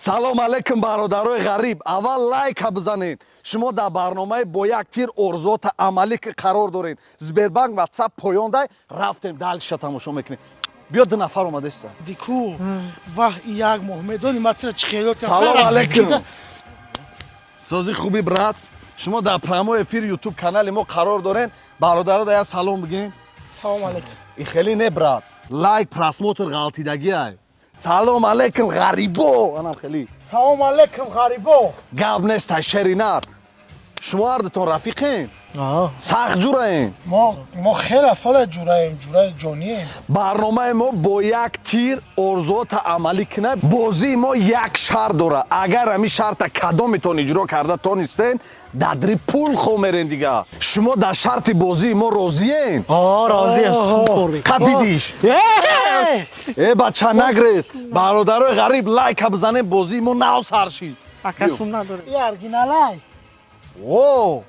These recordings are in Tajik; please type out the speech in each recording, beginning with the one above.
Салом алейкум, бародарои ғариб. Аввал лайка бизанед. Шумо дар барномаи «Бо як тир орзуота амалӣ» ки қарор доред. Сбербанк, Ватсап поёндай. Рафтем, дальше тамошо мекунем. Биё, ду нафар омадеста. Дику ваҳ, як моҳ медони ма тира чӣ хело. Салом алейкум, сози, хуби, брат? Шумо дар прямой эфир Ютуб канали мо қарор дорен. Бародаро, да як салом бигин. Салом алейкум. И хеле не, брат, лайк, просмотр ғалтидагиай. Салом алейкум, ғарибо, анам хеле. Салом алейкум, ғарибо. Гап нест, шеринар. Шумо ҳардутон рафиқем, сахт ҷураем. Мо хеле сола ҷураем, ҷураи ҷонием. Барномаи мо «Бо як тир орзуота амалӣ кунад». Бозии мо як шарт дорад. Агар ҳамин шарта кадометон иҷро карда тонистен, дадри пул хо мерен. Дига шумо дар шарти бозии мо розиен? Розием. Қапидиш, э, бача, нагрез. Бародарои ғариб, лайка бизанем, бозии мо нав сар шид. Ака, сум надорем. И оригиналай. О.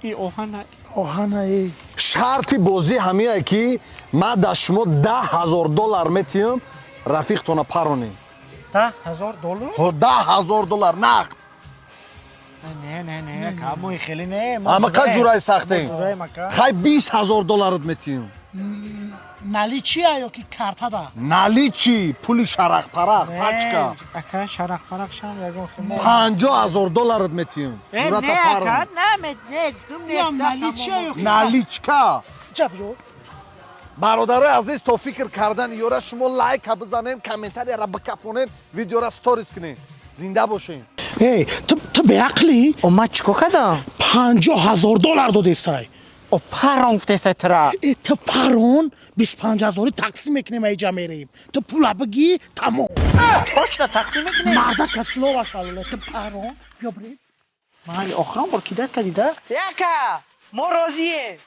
И оҳана. Оҳанаи. Шарти бозӣ ҳамие, ки ман дар шумо 10 000 доллар метиҳам, рафиқтона паронем. 10 000 доллар? Ҳо, 10 000 доллар нақд. Не, не, не, ака, мои хеле не. Амақа ҷураи сахтем. Ҷураем, ака. Хай, 20 000 долларат метиҳам. Наличный ё ки картада? Наличный, пули шарақпарақ, пачка. Ака, шарақпарақ шам ягон хел. 50 000 долларат метиҳам. Э, Мурата, не, парон. ака, не, не, гуфтум, не. Ям наличный ё ки Наличка. Чап ё. Бародарои азиз, то фикр кардани ёра, шумо лайка бизанем, комментарияра бикафонем, видеора сторис кунем. Зинда бошем. Эй, ту беақлӣ? О, ман чико кардам? 50 000 доллар додесай. О, парон гуфтесай тура. Э, ту парон, 25 ҳазорӣ тақсим мекунем, аиҷа мерем. Ту пула бигӣ, тамом. Точно тақсим мекунем? Мардака, слово шалоле, ту парон, биё, бирем. Ман охирон бор кидат кардида. Яка, мо розием.